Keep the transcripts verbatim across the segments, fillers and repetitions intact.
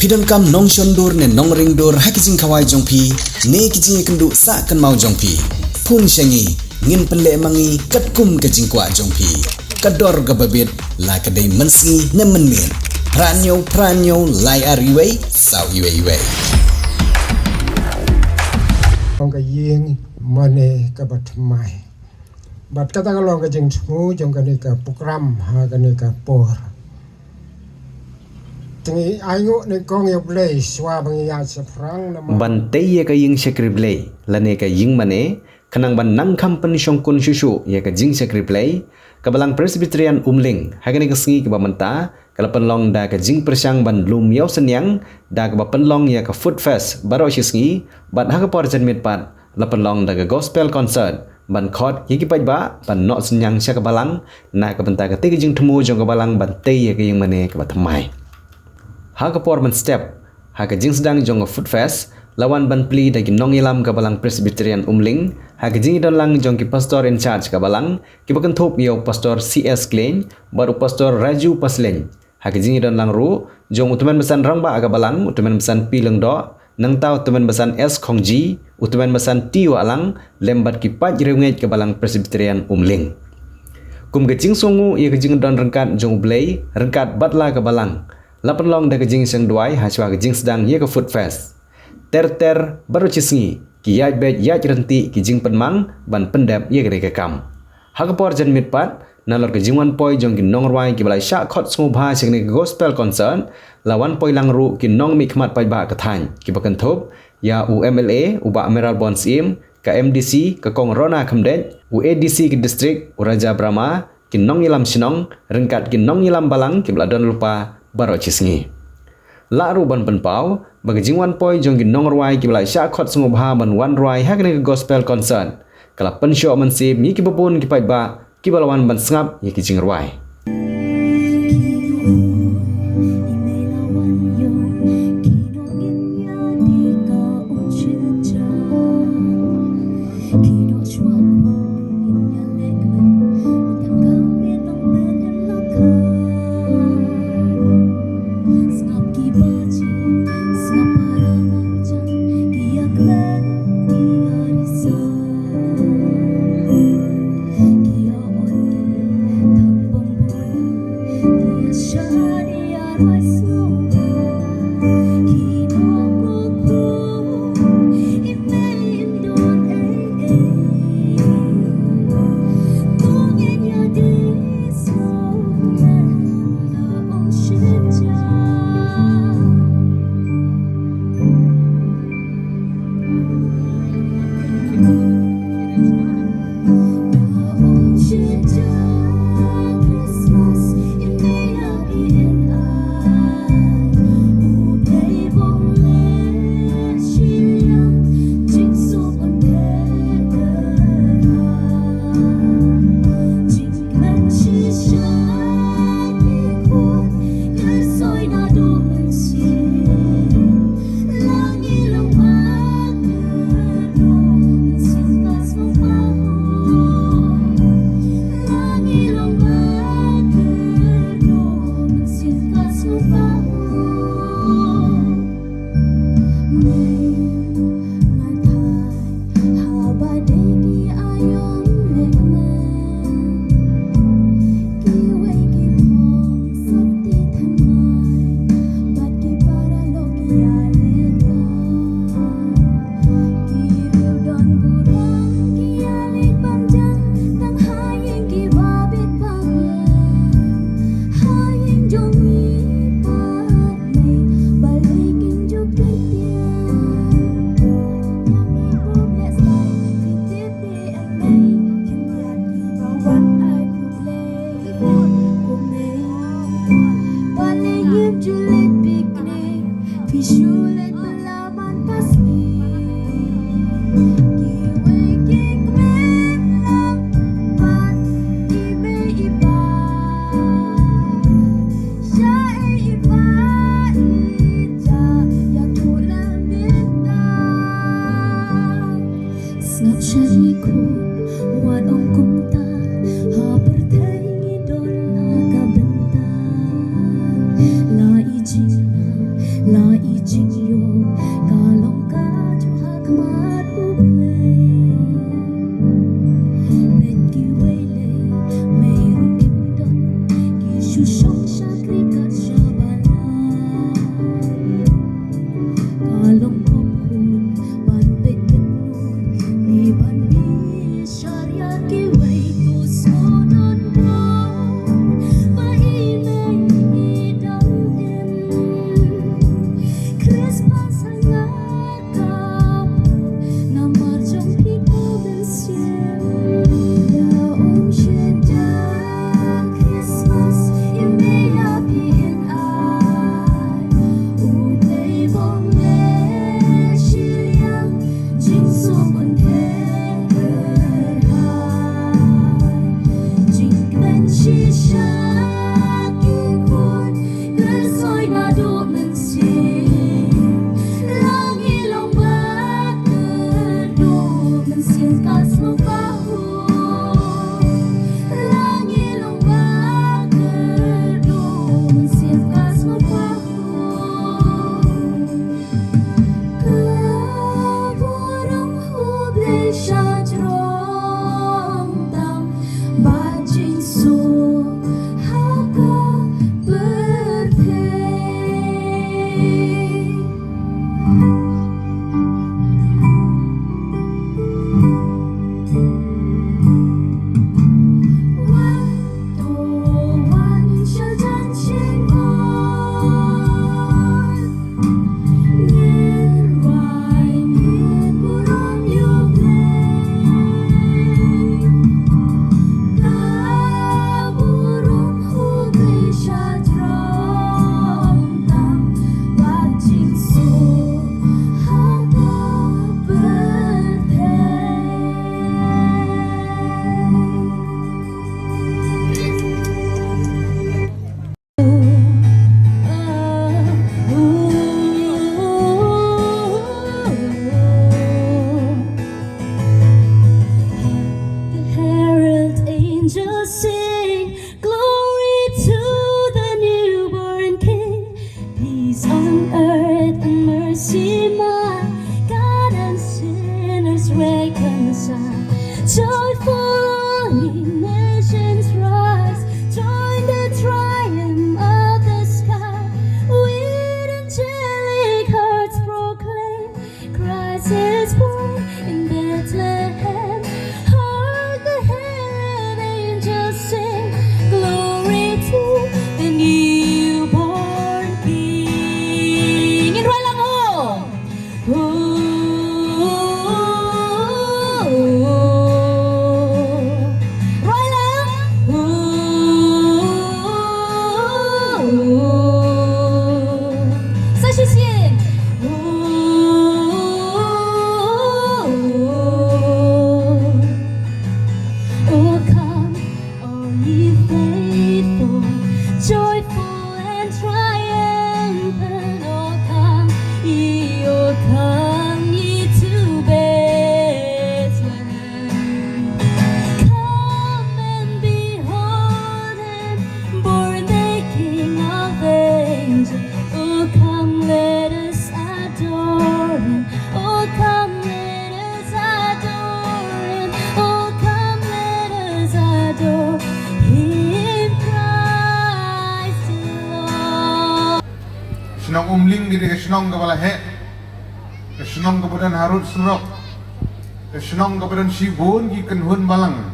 Phi donkam nongshon dur ne nongring dur ha ki jingkhawai jong phi ne ki jingïakynduh sah kynmaw jong phi? Phone sha ngi, ngin pynleh ma ngi katkum ka jingkwah jong phi. Ka dor kaba bit, la ka dei mynsngi ne mynmiet. Phra hynñiew phra hynñiew lai ar wei saw wei wei. Ong ka ïing mane kaba thymmai. Bad kata ka long ka jingthmu jong kane ka program ha kane ka por. Te ngi ainguh nyngkong ïa U Blei shuwa ba ngi ïaid shaphrang namar ban tei ïa ka ïing shakri Blei lane ka ïing mane, khnang ban nang kham pynshongkun shuh shuh ïa ka jingshakri Blei, ka Balang Presbyterian Umling ha kane ka sngi kaba mynta ka la pynlong da ka jingpyrshang ban lum ïaw synñiang da kaba pynlong ïa ka Food Fest baroh shi sngi, bad ha ka por janmiet pat la pynlong da ka Gospel Concert ban khot ïa ki paidbah ban noh synñiang sha ka Balang na ka bynta katei ka jingthmu jong ka Balang ban tei ïa ka ïing mane kaba thymmai. Ha ka por mynstep, ha ka jingsdang jong ka Food Fest, la wan ban plie da ki nongïalam ka Balang Presbyterian Umling ha ka jingïadon lang jong ki Pastor in charge ka Balang, kiba kynthup ïa u Pastor C S Klein bad u Pastor Raju Paslein. Ha ka jingïadon lang ruh jong u Tymmen Basan Rangbah ka Balang, u Tymmen Basan P Lyngdoh, nangta u Tymmen Basan S Khongji, u Tymmen Basan T Wahlang, lem bad ki paid riewngeit ka Balang Presbyterian Umling. Kum ka jingsngewnguh ïa ka jingdon ryngkat jong U Blei ryngkat bad la ka Balang, la pynlong da ka jingïaseng duwai hashwa ka jingsdang ïa ka Food Fest. Ter ter baroh shi sngi ki ïaid beit ïaid ryntih ki jingpynmang ban pyndep ïa kane ka kam. Ha ka por janmiet pat, nalor ka jingwan poi jong ki nongrwai kiba la shah khot sngewbha sha kane ka Gospel Concert, la wan poi lang ruh ki nongmihkhmat paidbah ka thaiñ, kiba kynthup ïa u M L A u Bah Mayralborn Syiem, ka M D C ka Kong Rona Khymdeit, u A D C ka district u Raja Brahma, ki nongïalam shnong ryngkat ki nongïalam Balang kiba la don lypa baroh shi sngi. Lah ruh ban pynpaw ba ka jingwan poi jong ki nongrwai kiba la shah khot sngewbha ban wan rwai ha kane ka Gospel Concert ka la pynshoh mynsiem ïa kiba bun ki paidbah kiba la wan ban sngap ïa ki jingrwai. Sngap sha ngi khun, wat ong kumta, ha pyrthei ngi don la ka bynta. La i jingma, la Nong Umling ka dei ka shnong kaba la heh, ka shnong kaba don harud surok, ka shnong kaba don shibun ki kynhun balang,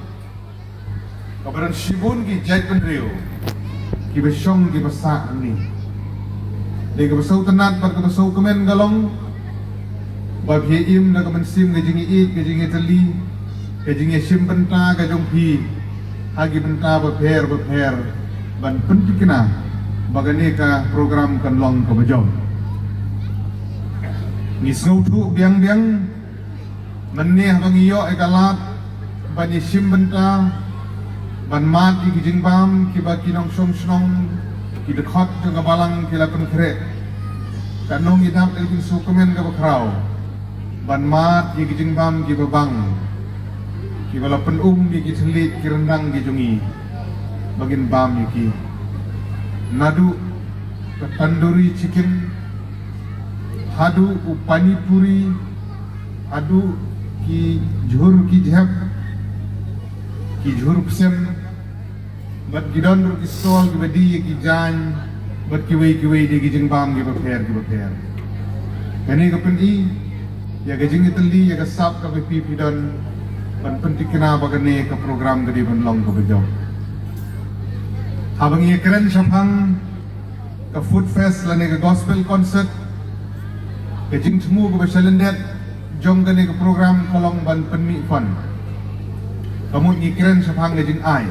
kaba don shibun ki jaitbynriew kiba shong kiba sah hangne. Dei kaba sngewtynnat bad kaba sngewkmen ka long ba phi im da ka mynsiem ka jingïeit, ka jingïatylli, ka jingïashim bynta ka jong phi ha ki bynta bapher bapher ban pyntikna ba kane ka program kan long kaba jop. Ngi sngewthuh biang biang mynne haba ngi ïoh ïa ka lad ban ïashim bynta, ban mad ïa ki jingbam kiba ki nongshong shnong, ki dkhot jong ka balang ki la pynkhreh. Katno ngi dap ïa ka jingsngewkmen kaba khraw ban mad ïa ki jingbam kiba bang, kiba la pynum ïa ki thylliej ki ryndang ki jong ngi ba ngin bam ïa ki. Naduh ka tandoori chicken haduh u pani puri, haduh ki jhur ki jhep, ki jhur psem, bad ki don ruh ki stall kiba die ïa ki jaiñ bad kiwei kiwei de ki jingbam kiba pher kiba pher. Kane ka pyni ïa ka jingïatylli ïa ka sap kaba phi phi don ban pyntikna ba kane ka program ka dei ban long kaba jop. Haba ngi ïakren shaphang ka food fest lane ka gospel concert, ka jingthmu kaba shalyndet jong kane ka program ka long ban pynmih fund. Ka mut ngi kren shaphang ka jingai,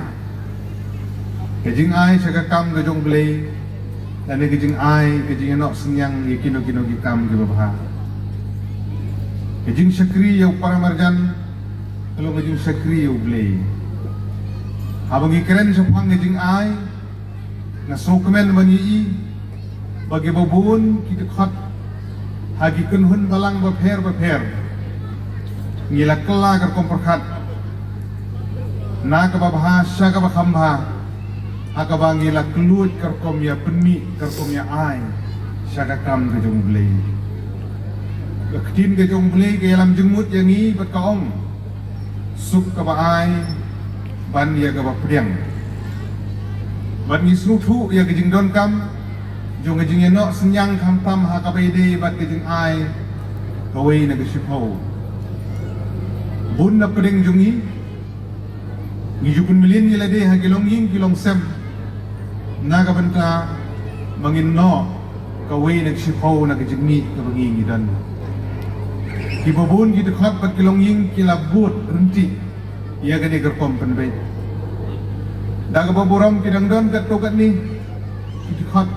ka jingai sha ka kam ka jong U Blei, lane ka jingai ka jingïanoh synñiang ïa kino kino ki kam kiba bha. Ka jingshakri ïa u paramarjan ka long ka jingshakri ïa U Blei. Haba ngi kren shaphang ka jingai, nga sngewkmen ban ïohi ba kiba bun ki dkhot ha ki kynhun balang bapher bapher ngi la kylla ka rukom pyrkhat na kaba bha sha kaba kham bha, ha kaba ngi la kylluid ka rukom ïa pynmih, ka rukom ïa ai sha ka kam ka jong U Blei. Ka ktien ka jong U Blei ka ïalam jingmut ïa ngi bad ka ong, suk kaba ai ban ïa kaba pdiang. Bad ngi sngewthuh ïa ka jingdonkam jong ka jingïanoh synñiang khamtam ha kaba ïadei bad ka jingai kawei na ka shiphew. Bun na pdeng jong ngi, ngi ju pynmlien ïa lade ha ki longïing ki longsem na ka bynta ba ngin noh kawei na ka shiphew na ka jingmih kaba ngi ngi don. Kiba bun ki dkhot bad ki longïing ki la bud ryntih ïa kane ka rukom pynbeit. Da kaba burom ki dang don katto katne ki dkhot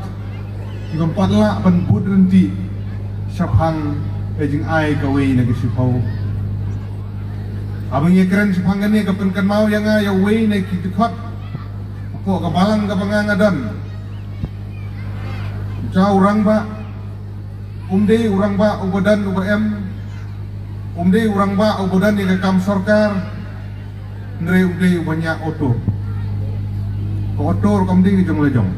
ki bym pat lah ban bud ryntih shaphang ka jingai kawei na ka shiphew. Haba ngi kren shaphang kane ka pynkynmaw ïa nga ïa uwei na ki dkhot hapoh ka balang kaba nga nga don. Uta u rangbah um dei u rangbah uba don uba em, um dei u rangbah uba don ïa ka kam sorkar, hynrei u dei uba ñiah auto. Ka auto ruh kam dei ka jong la jong,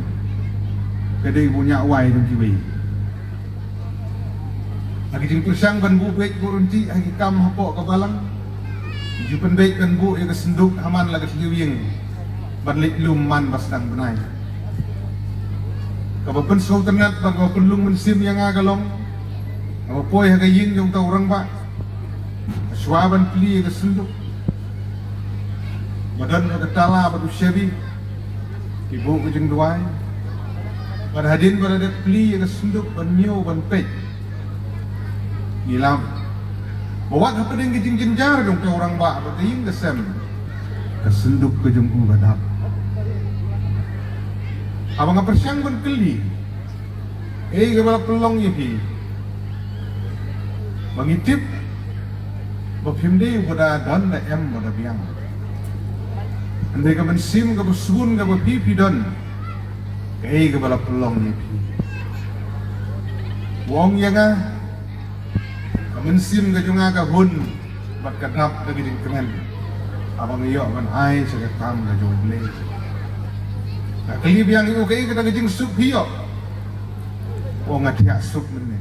ka dei uba ñiah wai jong kiwei. Ha ka jingpyrshang ban buh beit buh ryntih ha ki kam hapoh ka balang, ju pynbeit ban buh ïa ka synduk ha man la ka thliew ïing ban leit lum man ba sdang bnai. Kaba pynsngewtynnat bad kaba pynlung mynsiem ïa nga ka long, haba poi ha ka ïing jong uta u rangbah, shuwa ban plie ïa ka synduk, ba don ka tala bad u shabi, ki buh ka jingduwai. Bad hadien ba la dep plie ïa ka synduk ban ñiew ban peit, ngi lap ba wat hapdeng ka jingjynjar jong uta u rangbah bad ka ïing ka sem, ka synduk ka jong u ka dap. Haba nga pyrshang ban kylli, ei kaba la pynlong ïa phi, ba ngi tip ba phim dei uba da don da em ba da biang. Hynrei ka mynsiem kaba sbun kaba phi phi don, kaei kaba la pynlong ïa phi? U ong ïa nga, ka mynsiem ka jong nga ka hun bad ka dap da ka jingkmen haba nga ïoh ban ai sha ka kam ka jong U Blei. Nga kylli biang ïa u, kaei kata ka jingsuk phi ïoh? U ong, nga thiah suk mynne.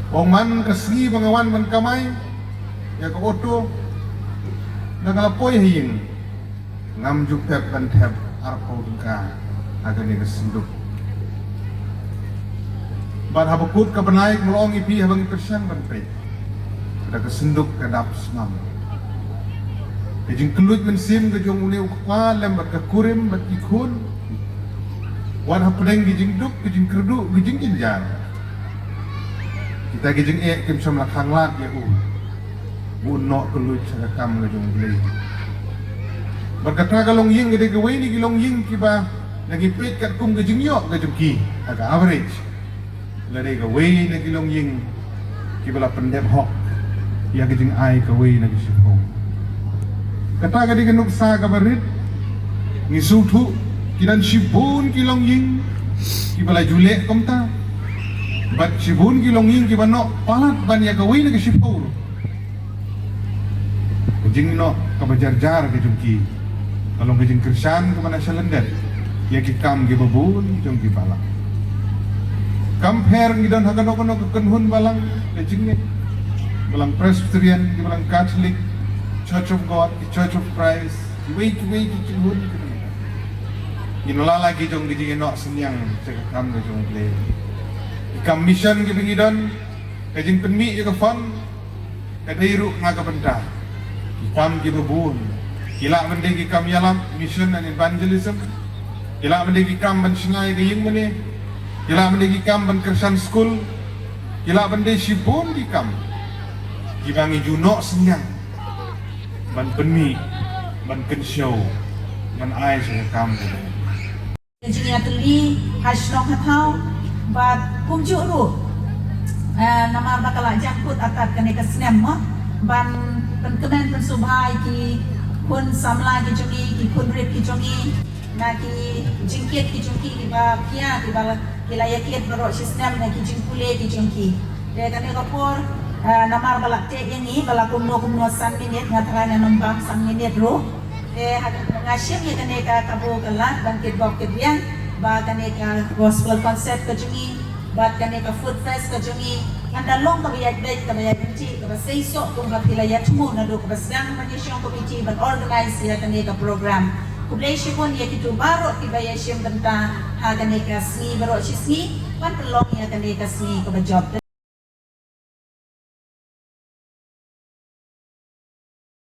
U ong, man ka sngi ba nga wan ban kamai ïa ka auto, da nga la poi ha ïing, ngam ju pep ban thep arphew tyngka ha kane ka synduk. Bad haba kut ka bnai, nga la ong ïa phi, haba ngi pyrshang ban peit da ka synduk ka dap sngam, ka jingkylluid mynsiem ka jong une u kpa lem bad ka kurim bad ki khun, wat hapdeng ki jingduk, ki jingkyrduh, ki jingjynjar, kita ki jingeh kim shym la khang lad ïa u ba un noh kylluid sha ka kam ka jong U Blei. Bad kata ka longïing ka dei kawei na ki longïing kiba, lada ngi peit katkum ka jingïoh ka jong ki, ha ka average, la dei kawei na ki longïing kiba la pyndep hok ïa ka jingai kawei na ka shiphew. Kata ka dei ka nuksa kaba rit. Ngi sngewthuh, ki don shibun ki longïing kiba la ju leh kumta, bad shibun ki longïing kiba noh palat ban ïa kawei na ka shiphew ruh. Ka jingnoh kaba jarjar ka jong ki ka long ka jingkyrshan kaba na shalyndet ïa ki kam kiba bun jong ki balang. Kam pher ngi don ha kano kano ka kynhun balang, ka jingngeit, balang Presbyterian, ki balang Catholic, Church of God, ki Church of Christ, kiwei kiwei ki kynhun ki balang. Ngi la la ki jong ki jingnoh synñiang sha ka kam ka jong U Blei. Ki kam mission kiba ngi don, ka jingpynmih ïa ka fund ka dei ruh na ka bynta ki kam kiba bun. Ki lah ban dei ki kam ïalap, mission and evangelism. Ki lah ban dei ki kam ban shna ïa ka ïingmane. Ki lah ban dei ki kam ban kyrshan skul. Ki lah ban dei shibun ki kam kiba ngi ju noh synñiang ban pynmih, ban kynshew, ban ai sha ka kam ka dei. Ka jingïatylli ha shnong ha thaw, bad kumjuh ruh, eh, namar ba ka la jia kut artat kane ka snem mo, ban pynkmen pynsngewbha ïa ki khun samla ki jong ngi, ki khun rit ki jong ngi, na ki jingkit ki jong ki kiba khia, kiba la, ki la ïakit baroh shi snem na ki jingpule ki jong ki. Te kane ka por, eh, namar ba la teh ïa ngi, ba la kumno kumno san minit, nga tharai ngan ym bam san minit ruh. Te ha, nga shim ïa kane ka kabu ka lad ban kitbok kitrwiang ba kane ka gospel concert ka jong ngi bad kane ka food fest ka jong ngi kan da long kaba ïaid beit, kaba ïaid beit, kaba seisoh kum ba phi la ïathmu naduh kaba sdang ban ïashong komiti ban organize ïa kane ka program. Khublei shibun ïa kito baroh kiba ïashim bynta ha kane ka sngi baroh shi sngi ban pynlong ïa kane ka sngi kaba jop.